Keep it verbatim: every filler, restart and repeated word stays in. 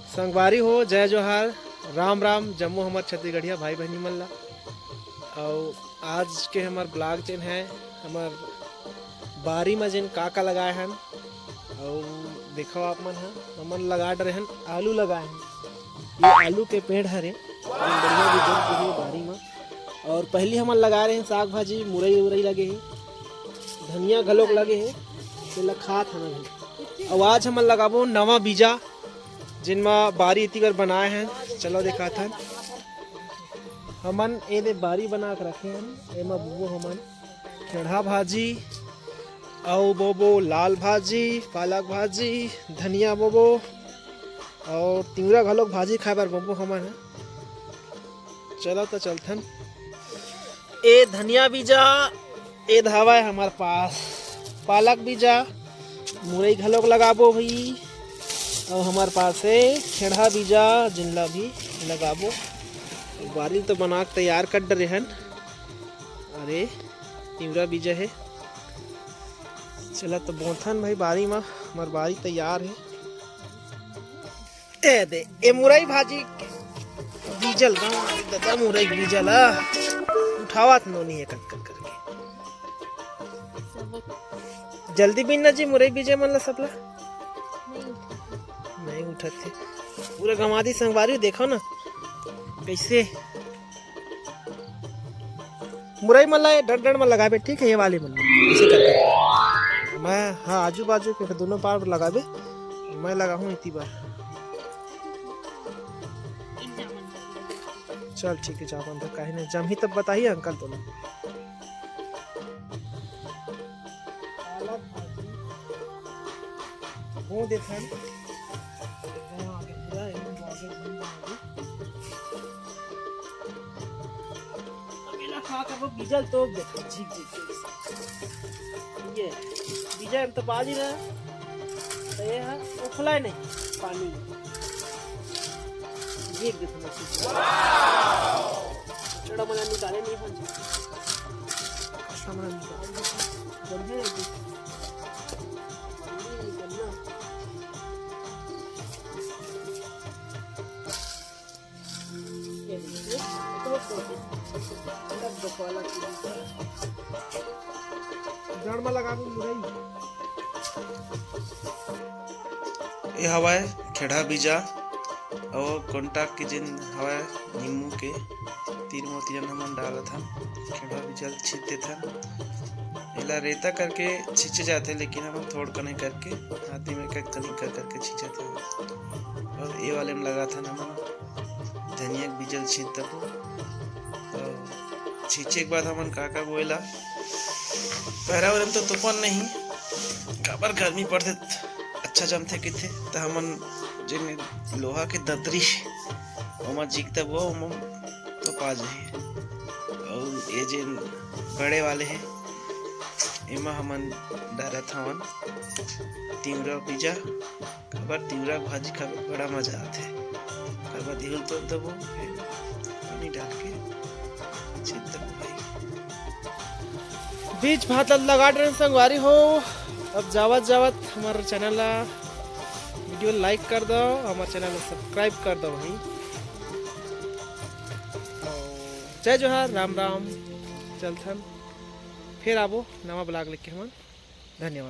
संगवारी हो, जय जोहार, राम राम, जम्मो हमर छत्तीसगढ़िया भाई बहिनी मन ला। अउ आज के हमर ब्लॉग जेन है, हमर बारी म जेन का का लगाए हन, अउ देखो आप मन ह, हमन लगा डरे हन, आलू लगाए हन। ये आलू के पेड़ हरे, जेन बढ़िया भी जम के हे बारी म। और पहली हमन लगा रहे हैं साग भाजी, मुरई उरई लगे हे, धनिया घलोक लगे हे, तेला खात हन अभी। अउ आज हमन लगाबो नवा बीजा, जेन म बारी इति बर बनाए हन। चलो दिखाथन। हमन ए दे बारी बना के रखे हन, एमा बोबो हमन खेड़हा भाजी, अउ बोबो लाल भाजी, पालक भाजी, धनिया बोबो, अउ तिवरा घलोक भाजी खाए बर बोबो हमन ह। चलो त चलथन। ए धनिया बीजा, ए धावा है हमार पास पालक बीजा, मुरई घलोक लगाबो भाई। अउ हमार पास है खेड़हा बीजा, जिनला भी लगाबो। बारी तो बना के तैयार कर डरे हन। अरे, तिवरा बीजा है। चला तो बोथन भाई बारी म, हमार बारी तैयार है। ए दे, ए मुरई भाजी के बीजल, ददा मुरई के बीजल ह। उठावत नोनी एक अंकल करके। जल्दी बीन ना जी, मुरई बीजे मन ला सबला। नहीं उठत थे। पूरा गंवादी संगवारी देखो ना। कैसे? मुरई मन ला ये डंड डंड में लगाबे, ठीक है, ये वाली मन ला। ऐसे करके। मैं, हाँ, आजू बाजू के दोनों पार लगाबे। मैं लगाहूँ इतनी बार। चल ठीक है, जावन तो काहे नहीं, जमही तब बताही अंकल तोला। पालक भाजी। वो देखन। वो आगे पूरा एकदम आगे घूम घूम के। अब एला का करबो, बीजल तो देखो, झिक झिक के। ये बीजल तो बाजी ना, तो ये है, उखलाय नहीं पानी में। झिक देखो, मस्त। चलो, मैंने निकाले नहीं हो जी। कस्टमर निकाले। बढ़िया है जी। जड़ में लगा दूं मुरई। ये हवाए खेड़ा बीजा और कोंटा के जिन हवाए नींबू के तीर मोती जन हमन डालत हन। खेड़ा बीजा ल छींच देथन। एला रेता करके छींचे जाथे, लेकिन हमन थोड़ कने करके हाथी में कक कनी कर करके छींचत हन। और ये वाले में लगाथन हमन धनिया के बीजल छींच देबो। तो छींचे के बाद हमन का का बोएला, पैरा वैरा में तो तुपन नहीं, काबर गर्मी पड़थे, अच्छा जमथे किथे, तो हमन जेन लोहा के दतरी ओमा जीक देबो, ओमा तो पा जाही। और ये जेन बड़े वाले हैं, एमा हमन डारत हवन तिवरा बीजा। काबर तिवरा भाजी खाबे बड़ा मजा आथे। काबर दिहुल तोड़ देबो, फिर पानी डाल के छींच देबो भाई। बीज भात ल लगा डरेन संगवारी हो। अब जावत जावत हमर चैनल ला वीडियो लाइक कर दो, हमर चैनल ला सब्सक्राइब कर दो भाई। और जय जोहार, राम राम, चलथन, फिर आबो नवा ब्लॉग लेके हमन। धन्यवाद।